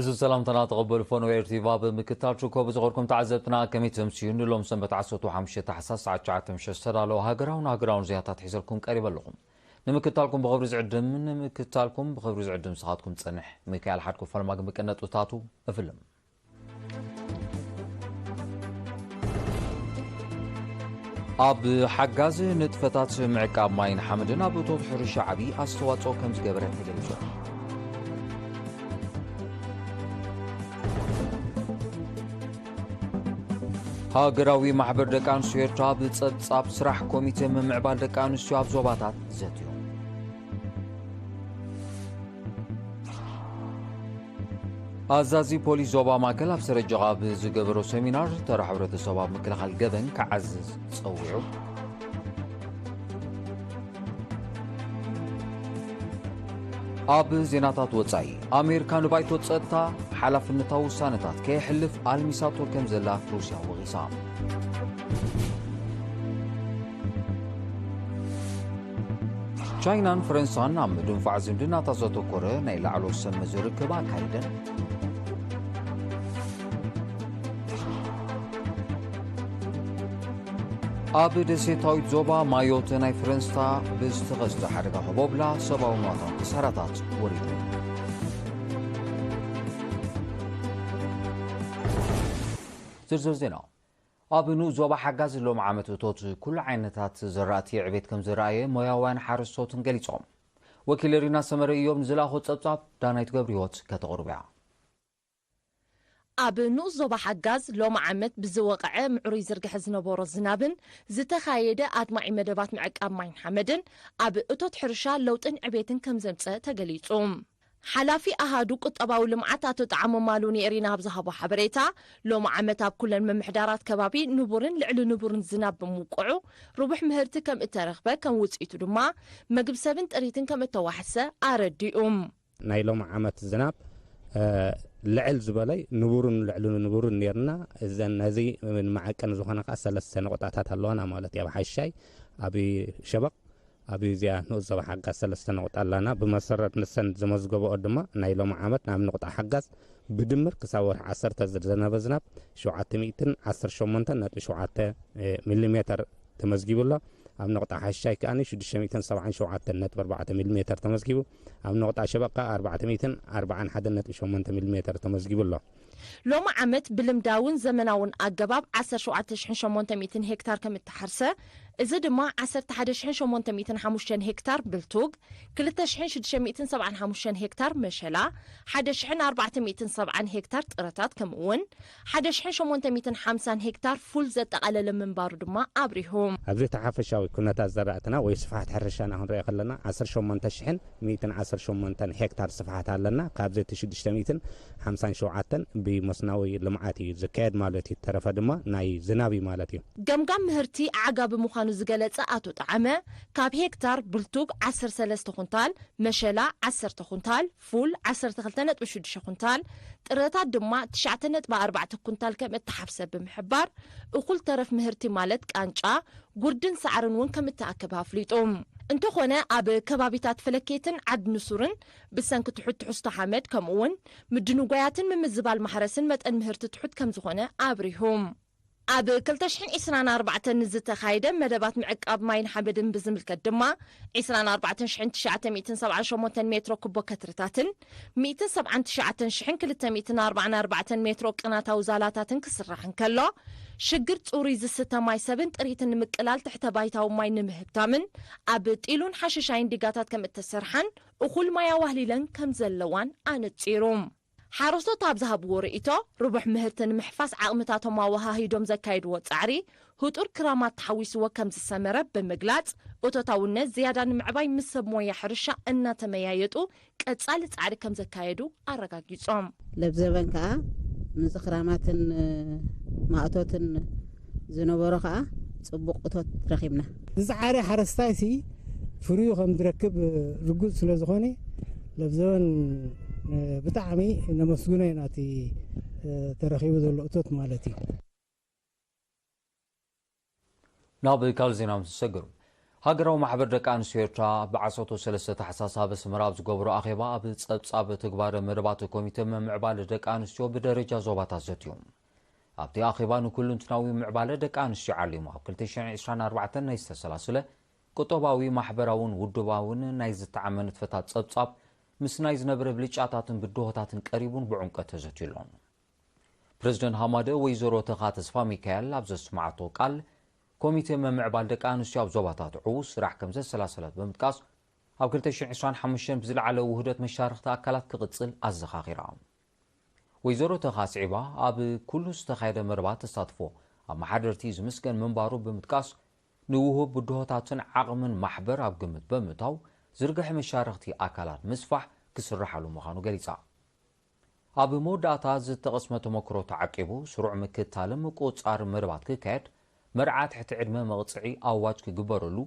እዚ ሰላምታና ተቐበሉ። ፎን ዌር ቲቪ ኣብ ምክትታል ትርከቡ ዝኸርኩም ተዓዘብትና፣ ከመይ ተምስዩ? ንሎም ሰንበት ዓሰርተ ሓሙሽተ ታሕሳስ ሰዓት ትሽዓተ ምሸት ዝተዳለወ ሃገራውን ሃገራውን ዜናታት ሒዘልኩም ቀሪበ ኣለኹም። ንምክትታልኩም ብኽብሪ ዝዕድም፣ ንምክትታልኩም ብኽብሪ ዝዕድም ንስኻትኩም ጸንሕ። ሚካኤል ሓድኩ ፋልማግ ምቅነጡታቱ እፍልም። ኣብ ሓጋዝ ንጥፈታት ምዕቃብ ማይን ሓመድን ኣብ እቶት ሕርሻ ዓቢ ኣስተዋጽኦ ከም ዝገበረ ተገሊጹ። ሃገራዊ ማሕበር ደቂ ኣንስትዮ ኤርትራ ብጸብጻብ ስራሕ ኮሚቴ ምምዕባል ደቂ ኣንስትዮ ኣብ ዞባታት ዘትዩ። ኣዛዚ ፖሊስ ዞባ ማእከል ኣብ ሰረጀቓ ብዝገበሮ ሰሚናር፣ ተራ ሕብረተሰብ ኣብ ምክልኻል ገበን ክዓዝዝ ጸዊዑ። ኣብ ዜናታት ወጻኢ፣ ኣሜሪካ ንባይቶ ጸጥታ ሓላፍነታዊ ውሳነታት ከየሕልፍ ኣልሚሳቶ ከም ዘላ ሩስያ ወቒሳ። ቻይናን ፈረንሳን ኣብ ምድንፋዕ ዝምድናታት ዘተኮረ ናይ ላዕለዎት ሰብ መዚ ርክብ ኣካይደን። ኣብ ደሴታዊት ዞባ ማዮተ ናይ ፈረንሳ ብዝተኸስተ ሓደጋ ኮቦብላ ሰብኣዊ ንዋታን ክሳራታት ወሪዱ። ዝርዝር ዜና። ኣብ ንኡስ ዞባ ሓጋዝ ሎም ዓመት እቶት ኩሉ ዓይነታት ዘራእቲ ዕቤት ከም ዝረኣየ ሞያውያን ሓረስቶትን ገሊጾም። ወኪል ሪና ሰመረ እዮም ዝለኣኾ ጸብጻብ ዳናይት ገብረ ህይወት ከተቕርቡ እያ። ኣብ ንኡስ ዞባ ሓጋዝ ሎም ዓመት ብዝወቕዐ ምዕሩይ ዝርግሐ ዝነበሮ ዝናብን ዝተኻየደ ኣድማዒ መደባት ምዕቃብ ማይን ሓመድን ኣብ እቶት ሕርሻ ለውጥን ዕቤትን ከም ዘምጸ ተገሊጹ። ሓላፊ ኣሃዱ ቁጠባዊ ልምዓት ኣቶ ጣዕሙ ማሉ ንኤሪና ኣብ ዝሃቦ ሓበሬታ፣ ሎም ዓመት ኣብ ኩለን ምምሕዳራት ከባቢ ንቡርን ልዕሊ ንቡርን ዝናብ ብምውቅዑ ርቡሕ ምህርቲ ከም እተረኽበ፣ ከም ውጽኢቱ ድማ መግብ ሰብን ጥሪትን ከም እተዋሕሰ ኣረዲኡ። ናይ ሎም ዓመት ዝናብ፣ እ፣ ልዕል ዝበለ ንቡርን ልዕሊ ንቡርን ነይርና። እዘን ነዚ ንመዐቀኒ ዝኾነ ከኣ ሰለስተ ነቑጣታት ኣለዋና ማለት እዩ። ኣብ ሓሻይ፣ ኣብ ሸበቕ፣ ኣብ እዚኣ ንኡስ ዞባ ሓጋዝ ሰለስተ ነቑጣ ኣለና። ብመሰረት ንሰን ዘመዝገበኦ ድማ ናይ ሎም ዓመት ናብ ነቑጣ ሓጋዝ ብድምር ክሳብ ወርሒ ዓሰርተ ዝዘነበ ዝናብ ሸውዓተ ሚእትን ዓሰርተ ሸሞንተን ነጥቢ ሸውዓተ ሚሊሜተር ተመዝጊቡ ኣሎ። ኣብ ነቑጣ ሓሻይ ከኣ ሽዱሽተ ሚእትን ሰብዓን ሸውዓተን ነጥቢ ኣርባዕተ ሚሊሜተር ተመዝጊቡ። ኣብ ነቑጣ ሸበቕ ከኣ ኣርባዕተ ሚእትን ኣርባዓን ሓደን ነጥቢ ሸሞንተ ሚሊሜተር ተመዝጊቡ ኣሎ። ሎሚ ዓመት ብልምዳውን ዘመናውን ኣገባብ ዓሰርተ ሸውዓተ ሽሕን ሸሞንተ ሚእትን ሄክታር ከም እተሓርሰ፣ እዚ ድማ ዓሰርተ ሓደ ሽሕን ሸሞንተ ሚእትን ሓሙሽተን ሄክታር ብልቱግ፣ ክልተ ሽሕን ሽዱሽተ ሚእትን ሰብዓን ሓሙሽተን ሄክታር መሸላ፣ ሓደ ሽሕን ኣርባዕተ ሚእትን ሰብዓን ሄክታር ጥረታት፣ ከምኡ'ውን ሓደ ሽሕን ሸሞንተ ሚእትን ሓምሳን ሄክታር ፉል ዘጠቓለለ ምንባሩ ድማ ኣብሪሁ። ኣብዚ እቲ ሓፈሻዊ ኩነታት ዘራእትና ወይ ስፍሓት ሕርሻና ክንሪኦ ከለና፣ ዓሰርተ ሸሞንተ ሽሕን ሚእትን ዓሰርተ ሸሞንተን ሄክታር ስፍሓት ኣለና። ካብዚ እቲ ሽዱሽተ ሚእትን ሓምሳን ሸውዓተን ብመስናዊ ልምዓት እዩ ዝካየድ ማለት እዩ። ተረፈ ድማ ናይ ዝናብ እዩ ማለት እዩ። ገምጋም ምህርቲ ኣዕጋቢ ምዃኑ ዝገለጸ ኣቶ ጠዓመ፣ ካብ ሄክታር ብልቱግ ዓሰርተ ሰለስተ ኩንታል፣ መሸላ ዓሰርተ ኩንታል፣ ፉል ዓሰርተ ክልተ ነጥቢ ሽዱሽተ ኩንታል፣ ጥረታት ድማ ትሽዓተ ነጥቢ ኣርባዕተ ኩንታል ከም እተሓፍሰ ብምሕባር፣ እኹል ተረፍ ምህርቲ ማለት ቃንጫ፣ ጉርድን ሳዕርን እውን ከም እተኣከበ ኣፍሊጡ። እንተኾነ፣ ኣብ ከባቢታት ፈለኬትን ዓድ ንሱርን ብሰንኪ ትሑት ትሕዝቶ ሓመድ፣ ከምኡ'ውን ምድንጓያትን ምምዝባል ማሕረስን መጠን ምህርቲ ትሑት ከም ዝኾነ ኣብሪሁ። ኣብ ክልተ ሽሕን ዕስራን ኣርባዕተን ንዝተኻየደ መደባት ምዕቃብ ማይን ሓመድን ብዝምልከት ድማ፣ ዕስራን ኣርባዕተን ሽሕን ትሽዓተ ሚእትን ሰብዓን ሸሞንተን ሜትሮ ኩቦ ከትርታትን፣ ሚእትን ሰብዓን ትሽዓተን ሽሕን ክልተ ሚእትን ኣርባዓን ኣርባዕተን ሜትሮ ቅናታዊ ዛላታትን ክስራሕ እንከሎ፣ ሽግር ጽሩይ ዝስተ ማይ ሰብን ጥሪትን ንምቅላል ትሕተ ባይታዊ ማይ ንምህብታምን ኣብ ጢሉን ሓሸሻይን ዲጋታት ከም እተሰርሓን እኹል ማይ ኣዋህሊለን ከም ዘለዋን ኣነጺሩ። ሓረስቶት ኣብ ዝሃብዎ ርእይቶ፣ ርቡሕ ምህርቲ ንምሕፋስ ዓቕምታቶም ኣወሃሂዶም ዘካየድዎ ጻዕሪ፣ ህጡር ክራማት ተሓዊስዎ ከም ዝሰመረ ብምግላጽ፣ እቶታውነት ዝያዳ ንምዕባይ ምስ ሰብ ሞያ ሕርሻ እናተመያየጡ ቀጻሊ ጻዕሪ ከም ዘካየዱ ኣረጋጊጾም። ለብ ዘበን ከኣ ምስ ክራማትን ማእቶትን ዝነበሮ ከኣ ጽቡቕ እቶት ረኺብና። ዝጸዓረ ሓረስታይ ሲ ፍርዩ ከም ዝረክብ ርጉጽ ስለ ዝኾነ፣ ለብ ዘበን ብጣዕሚ ነመስግኖ ኢና፣ እቲ ተረኺቡ ዘሎ እቶት ማለት እዩ። ናብ ካልእ ዜና ምስ ንሰግር፣ ሃገራዊ ማሕበር ደቂ ኣንስትዮ ኤርትራ ብዓሰርተ ሰለስተ ታሕሳስ ኣብ ኣስመራ ኣብ ዝገብሮ ኣኼባ፣ ኣብ ጸብጻብ ትግባረ መደባት ኮሚተ ምምዕባል ደቂ ኣንስትዮ ብደረጃ ዞባታት ዘትዩ። ኣብቲ ኣኼባ ንኩሉንትናዊ ምዕባለ ደቂ ኣንስትዮ ዓሊሙ ኣብ ክልተ ሽሕን ዕስራን ኣርባዕተን ናይ ዝተሰላስለ ቁጠባዊ፣ ማሕበራውን ውድባውን ናይ ዝተዓመ ንጥፈታት ጸብጻብ ምስ ናይ ዝነበረ ብልጫታትን ብድሆታትን ቀሪቡን ብዕምቀት ተዘትዩ ኣሎ። ፕረዚደንት ሃማደ ወይዘሮ ተኻ ተስፋ ሚካኤል ኣብ ዘስምዓቶ ቃል፣ ኮሚቴ ምምዕባል ደቂ ኣንስትዮ ኣብ ዞባታት ዕዉት ስራሕ ከም ዘሰላሰለት ብምጥቃስ፣ ኣብ ክልተ ሽሕን ዕስራን ሓሙሽተን ብዝለዓለ ውህደት መሻርኽቲ ኣካላት ክቕጽል ኣዘኻኺራ። ወይዘሮ ተኻ ኣስዒባ፣ ኣብ ኩሉ ዝተኻየደ መርባት ተሳትፎ ኣመሓደርቲ ዝምስገን ምንባሩ ብምጥቃስ፣ ንውሁብ ብድሆታትን ዓቕምን ማሕበር ኣብ ግምት ብምእታው፣ ዝርግሐ መሻርኽቲ ኣካላት ምስፋሕ ክስርሓሉ ምዃኑ ገሊጻ። ኣብ መወዳእታ ዝተቐስመ ተመክሮ ተዓቂቡ፣ ስሩዕ ምክትታልን ምቁጽጻር መደባት ክካየድ፣ መርዓ ትሕቲ ዕድመ መቕጽዒ ኣዋጅ ክግበረሉ፣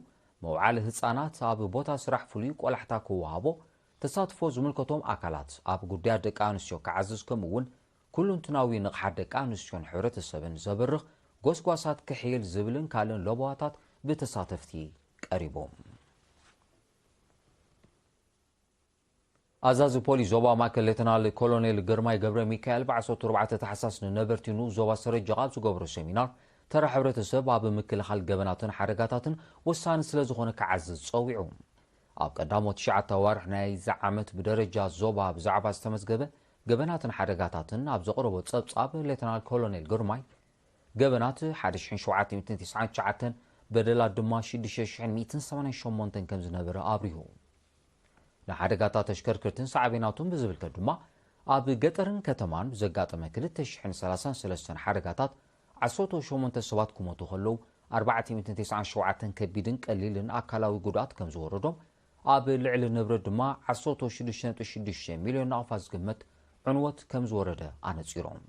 መውዓሊ ህጻናት ኣብ ቦታ ስራሕ ፍሉይ ቆላሕታ ክወሃቦ፣ ተሳትፎ ዝምልከቶም ኣካላት ኣብ ጉዳያት ደቂ ኣንስትዮ ክዓዝዝ፣ ከምኡ እውን ኩሉንትናዊ ንቕሓት ደቂ ኣንስትዮን ሕብረተሰብን ዘበርኽ ጎስጓሳት ክሕይል ዝብልን ካልእን ለበዋታት ብተሳተፍቲ ቀሪቡ። ኣዛዚ ፖሊስ ዞባ ማእከል ሌተናል ኮሎኔል ግርማይ ገብረ ሚካኤል ብ ዓሰርተ ኣርባዕተ ታሕሳስ ንነበርቲ ንኡስ ዞባ ሰረጀቓ ኣብ ዝገብሮ ሰሚናር፣ ተራ ሕብረተሰብ ኣብ ምክልኻል ገበናትን ሓደጋታትን ወሳኒ ስለ ዝኾነ ክዓዝዝ ጸዊዑ። ኣብ ቀዳሞት ትሽዓተ ኣዋርሕ ናይዚ ዓመት ብደረጃ ዞባ ብዛዕባ ዝተመዝገበ ገበናትን ሓደጋታትን ኣብ ዘቕረቦ ጸብጻብ፣ ሌተናል ኮሎኔል ግርማይ፣ ገበናት ሓደ ሽሕን ሸውዓተ ሚእትን ተስዓን ትሽዓተን፣ በደላት ድማ ሽዱሽተ ሽሕን ሚእትን ሰማንያን ሸሞንተን ከም ዝነበረ ኣብሪሁ። ንሓደጋታት ተሽከርክርትን ሳዕቤናቱን ብዝምልከት ድማ፣ ኣብ ገጠርን ከተማን ብዘጋጠመ ክልተ ሽሕን ሰላሳን ሰለስተን ሓደጋታት ዓሰርተ ሸሞንተ ሰባት ክሞቱ ከለዉ፣ ኣርባዕተ ሚእትን ተስዓን ሸውዓተን ከቢድን ቀሊልን ኣካላዊ ጉድኣት ከም ዝወረዶም፣ ኣብ ልዕሊ ንብረት ድማ ዓሰርተ ሽዱሽተ ነጥቢ ሽዱሽተ ሚልዮን ናቕፋ ዝግመት ዕንወት ከም ዝወረደ ኣነጺሮም።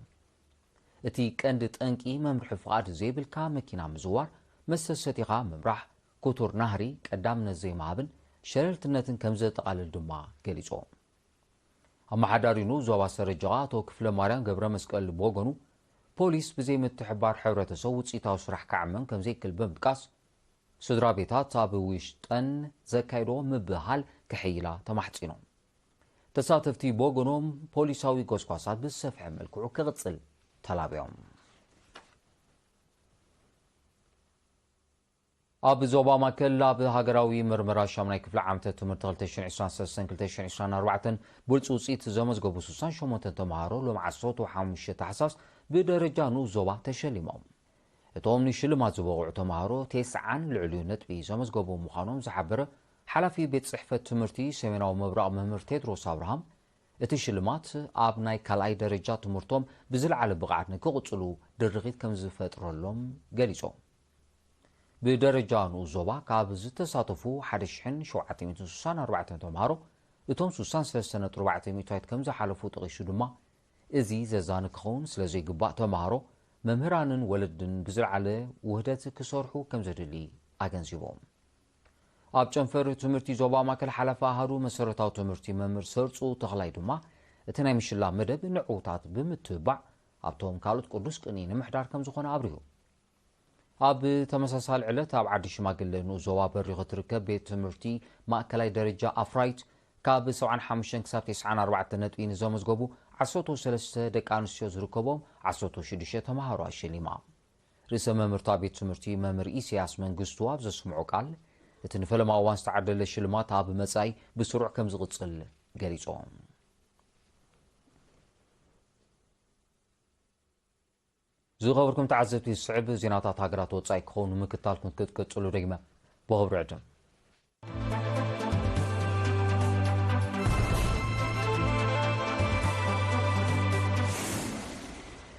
እቲ ቀንዲ ጠንቂ መምርሒ ፍቓድ ዘይብልካ መኪና ምዝዋር፣ መስተ ሰቲኻ ምምራሕ፣ ክቱር ናህሪ ቀዳምነት ዘይምሃብን ሸለልትነትን ከም ዘጠቓልል ድማ ገሊጾም። ኣመሓዳሪ ንኡስ ዞባ ሰረጀቓ ኣቶ ክፍለ ማርያም ገብረ መስቀል ብወገኑ፣ ፖሊስ ብዘይምትሕብባር ሕብረተሰብ ውጽኢታዊ ስራሕ ክዓመም ከም ዘይክእል ብምጥቃስ፣ ስድራ ቤታት ኣብ ውሽጠን ዘካይዶ ምብህሃል ክሕይላ ተማሕጺኖም። ተሳተፍቲ ብወገኖም፣ ፖሊሳዊ ጎስጓሳት ብዝሰፍሐ መልክዑ ክቕጽል ተላብዮም። ኣብ ዞባ ማእከል ኣብ ሃገራዊ መርመራ ሻምናይ ክፍሊ ዓመተ ትምህርቲ ክልተ ሽሕን ዕስራን ሰለስተን ክልተ ሽሕን ዕስራን ኣርባዕተን ብሉጽ ውጽኢት ዘመዝገቡ ስሳን ሸሞንተን ተምሃሮ ሎም ዓሰርተ ሓሙሽተ ታሕሳስ ብደረጃ ንኡስ ዞባ ተሸሊሞም። እቶም ንሽልማት ዝበቕዑ ተምሃሮ፣ ተስዓን ልዕሊኡ ነጥቢ ዘመዝገቡ ምዃኖም ዝሓበረ ሓላፊ ቤት ጽሕፈት ትምህርቲ ሰሜናዊ ምብራቕ መምህር ቴድሮስ ኣብርሃም፣ እቲ ሽልማት ኣብ ናይ ካልኣይ ደረጃ ትምህርቶም ብዝለዓለ ብቕዓት ንክቕጽሉ ድርኺት ከም ዝፈጥረሎም ገሊጾም። ብደረጃ ንኡስ ዞባ ካብ ዝተሳተፉ ሓደ ሽሕን ሸውዓተ ሚእትን ስሳን ኣርባዕተን ተምሃሮ፣ እቶም ስሳን ሰለስተ ነጥቢ ኣርባዕተ ሚእታዊት ከም ዝሓለፉ ጠቒሱ ድማ፣ እዚ ዘዛኒ ክኸውን ስለ ዘይግባእ፣ ተምሃሮ፣ መምህራንን ወለድን ብዝለዓለ ውህደት ክሰርሑ ከም ዘድሊ ኣገንዚቦም። ኣብ ጨንፈር ትምህርቲ ዞባ ማእከል ሓላፊ ኣሃዱ መሰረታዊ ትምህርቲ መምህር ሰርጹ ተኽላይ ድማ፣ እቲ ናይ ምሽላም መደብ ንዕዉታት ብምትብባዕ፣ ኣብቶም ካልኦት ቅዱስ ቅንኢ ንምሕዳር ከም ዝኾነ ኣብሪሁ። ኣብ ተመሳሳሊ ዕለት፣ ኣብ ዓዲ ሽማግለ ንኡስ ዞባ በሪኹ እትርከብ ቤት ትምህርቲ ማእከላይ ደረጃ ኣፍራይት፣ ካብ ሰብዓን ሓሙሽተን ክሳብ ተስዓን ኣርባዕተን ነጥቢ ንዘመዝገቡ ዓሰርተ ሰለስተ ደቂ ኣንስትዮ ዝርከቦም ዓሰርተ ሽዱሽተ ተምሃሮ ኣሸሊማ። ርእሰ መምህርታ ቤት ትምህርቲ መምህር ኢሳያስ መንግስቱ ኣብ ዘስምዖ ቃል፣ እቲ ንፈለማ እዋን ዝተዓደለ ሽልማት ኣብ መጻኢ ብስሩዕ ከም ዝቕጽል ገሊጾም። ዝኸበርኩም ተዓዘብቲ፣ ዝስዕብ ዜናታት ሃገራት ወጻኢ ክኸውን ንምክታልኩም ክትቀጽሉ ደጊመ ብኽብሪ ዕድም።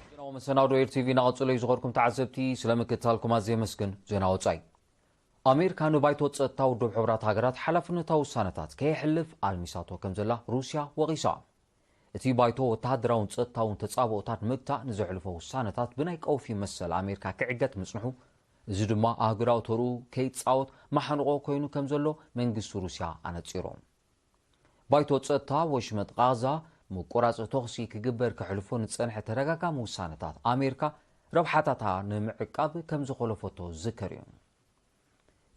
ዜናዊ መሰናዶ ኤር ቲቪ እናቐጸለ እዩ። ዝኸበርኩም ተዓዘብቲ፣ ስለ ምክትታልኩም ኣዝየ የመስግን። ዜና ወጻኢ። ኣሜሪካ ንባይቶ ጸጥታ ውድብ ሕቡራት ሃገራት ሓላፍነታዊ ውሳነታት ከየሕልፍ ኣልሚሳቶ ከም ዘላ ሩስያ ወቒሳ። እቲ ባይቶ ወተሃደራውን ጸጥታውን ተጻብኦታት ንምግታእ ንዘሕልፎ ውሳነታት ብናይ ቀውፊ መሰል ኣሜሪካ ክዕገት ምጽንሑ፣ እዚ ድማ ኣህጉራዊ ተርኡ ከይጻወት ማሕንቖ ኮይኑ ከም ዘሎ መንግስቲ ሩስያ ኣነጺሩ። ባይቶ ጸጥታ ወሽመጥ ቃዛ ምቁራጽ ተኹሲ ክግበር ከሕልፎ ንጸንሐ ተደጋጋሚ ውሳነታት ኣሜሪካ ረብሓታታ ንምዕቃብ ከም ዝኾለፈቶ ዝዝከር እዩ።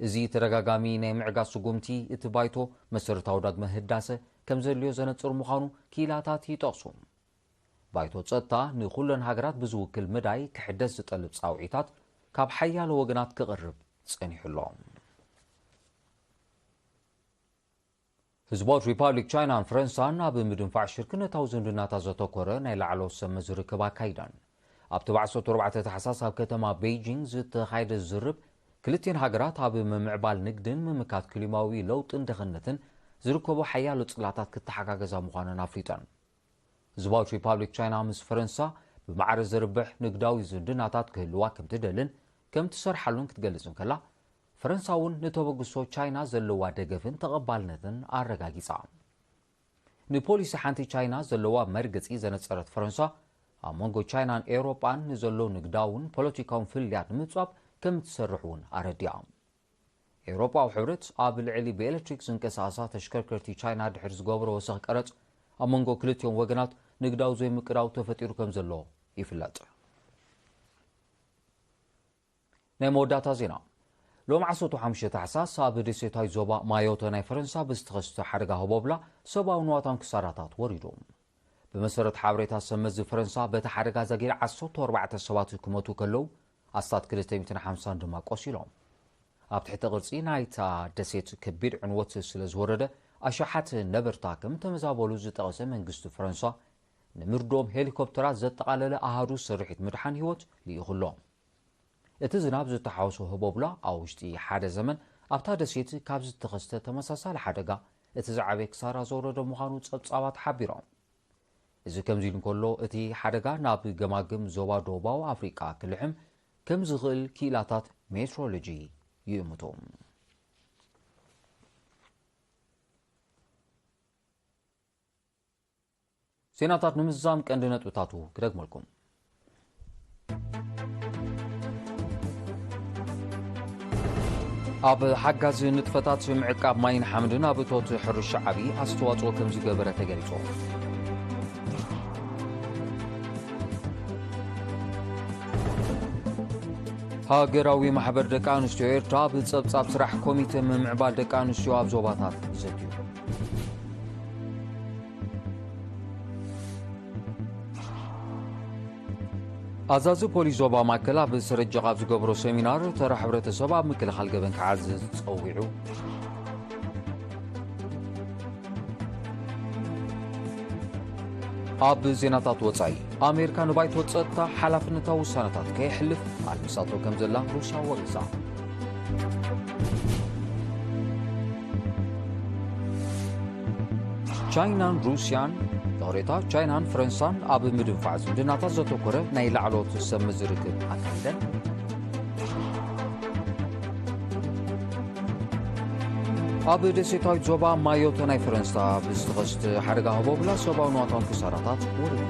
እዚ ተደጋጋሚ ናይ ምዕጋስ ስጉምቲ እቲ ባይቶ መሰረታዊ ዳግመ ህዳሰ ከም ዘድልዮ ዘነጽር ምዃኑ ክኢላታት ይጠቕሱ። ባይቶ ጸጥታ ንኹለን ሃገራት ብዝውክል መዳይ ክሕደስ ዝጠልብ ጻውዒታት ካብ ሓያሎ ወገናት ክቕርብ ጸኒሑ ኣሎ። ህዝባዊት ሪፓብሊክ ቻይናን ፈረንሳን ኣብ ምድንፋዕ ሽርክነታዊ ዝምድናታት ዘተኮረ ናይ ላዕለዎት ሰብ መዚ ርክብ ኣካይደን። ኣብቲ ብዓሰርተ ኣርባዕተ ታሕሳስ ኣብ ከተማ ቤይጂንግ ዝተኻየደ ዝርብ፣ ክልቲኤን ሃገራት ኣብ ምምዕባል ንግድን ምምካት ክሊማዊ ለውጥን ድኽነትን ዝርከቡ ሓያሎ ጽላታት ክተሓጋገዛ ምዃነን ኣፍሊጠን። ህዝባዊት ሪፓብሊክ ቻይና ምስ ፈረንሳ ብማዕረ ዘርብሕ ንግዳዊ ዝምድናታት ክህልዋ ከም ትደልን ከም ትሰርሓሉን ክትገልጽ እንከላ፣ ፈረንሳ እውን ንተበግሶ ቻይና ዘለዋ ደገፍን ተቐባልነትን ኣረጋጊጻ። ንፖሊሲ ሓንቲ ቻይና ዘለዋ መርገጺ ዘነጸረት ፈረንሳ፣ ኣብ መንጎ ቻይናን ኤውሮጳን ንዘሎ ንግዳውን ፖለቲካውን ፍልልያት ንምጽባብ ከም እትሰርሕ እውን ኣረዲኣ። ኤውሮጳዊ ሕብረት ኣብ ልዕሊ ብኤሌክትሪክ ዝንቀሳቐሳ ተሽከርከርቲ ቻይና ድሕሪ ዝገበሮ ወሰኽ ቀረጽ፣ ኣብ መንጎ ክልቲኦም ወገናት ንግዳዊ ዘይምቅዳው ተፈጢሩ ከም ዘሎ ይፍለጥ። ናይ መወዳእታ ዜና። ሎም ዓሰርተ ሓሙሽተ ታሕሳስ ኣብ ደሴታዊ ዞባ ማዮተ ናይ ፈረንሳ ብዝተኸስተ ሓደጋ ህቦብላ ሰብኣዊ ንዋታን ክሳራታት ወሪዱ። ብመሰረት ሓበሬታ ሰብ መዚ ፈረንሳ፣ በቲ ሓደጋ ዘጊድ ዓሰርተ ኣርባዕተ ሰባት ክመቱ ከለዉ፣ ኣስታት ክልተ ሚእትን ሓምሳን ድማ ቆሲሎም። ኣብ ትሕቲ ቅርጺ ናይታ ደሴት ከቢድ ዕንወት ስለ ዝወረደ፣ ኣሽሓት ነበርታ ከም ተመዛበሉ ዝጠቐሰ መንግስቲ ፈረንሳ፣ ንምርድኦም ሄሊኮፕተራት ዘጠቓለለ ኣሃዱ ስርሒት ምድሓን ህይወት ልኢኹ ኣሎ። እቲ ዝናብ ዝተሓወሶ ህቦብላ ኣብ ውሽጢ ሓደ ዘመን ኣብታ ደሴት ካብ ዝተኸስተ ተመሳሳሊ ሓደጋ እቲ ዝዓበየ ክሳራ ዘውረደ ምዃኑ ጸብጻባት ሓቢሮም። እዚ ከምዚ ኢሉ እንከሎ፣ እቲ ሓደጋ ናብ ገማግም ዞባ ደቡባዊ ኣፍሪቃ ክልሕም ከም ዝኽእል ክኢላታት ሜትሮሎጂ ይእምቱ። ዜናታት ንምዝዛም ቀንዲ ነጥብታቱ ክደግመልኩም። ኣብ ሓጋዚ ንጥፈታት ምዕቃብ ማይን ሓመድን ኣብ እቶት ሕርሻ ዓቢ ኣስተዋጽኦ ከም ዝገበረ ተገሊጹ። ሃገራዊ ማሕበር ደቂ ኣንስትዮ ኤርትራ ብጸብጻብ ስራሕ ኮሚተ ምምዕባል ደቂ ኣንስትዮ ኣብ ዞባታት ዘትዩ። ኣዛዚ ፖሊስ ዞባ ማእከል ኣብ ሰረጀቕ ኣብ ዝገብሮ ሰሚናር፣ ተራ ሕብረተሰብ ኣብ ምክልኻል ገበን ክዓዝዝ ጸዊዑ። ኣብ ዜናታት ወጻኢ፣ ኣሜሪካ ንባይቶ ጸጥታ ሓላፍነታዊ ውሳነታት ከየሕልፍ ኣልሚሳቶ ከም ዘላ ሩስያ ወቒሳ። ቻይናን ሩስያን፣ ይቕሬታ፣ ቻይናን ፈረንሳን ኣብ ምድንፋዕ ዝምድናታት ዘተኮረ ናይ ላዕለዎት ሰብ መዚ ርክብ ኣካይደን። ኣብ ደሴታዊት ዞባ ማዮተ ናይ ፈረንሳ ብዝተኸስተ ሓደጋ ህቦብላ ሰብኣዊ ንዋታውን ክሳራታት ወሪዱ።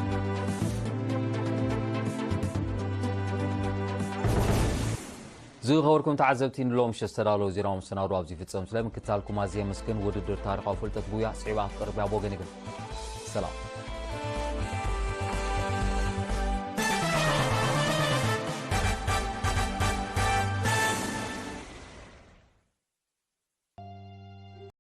ዝኸበርኩም ተዓዘብቲ፣ ንሎም ምሸት ዝተዳለዉ ዜናዊ መሰናዶ ኣብዚ ይፍጸም። ስለ ምክትታልኩም ኣዝየ የመስግን። ውድድር ታሪኻዊ ፍልጠት ብውያ ስዒባ ክትቀርብ እያ። ብወገን ግን ሰላም።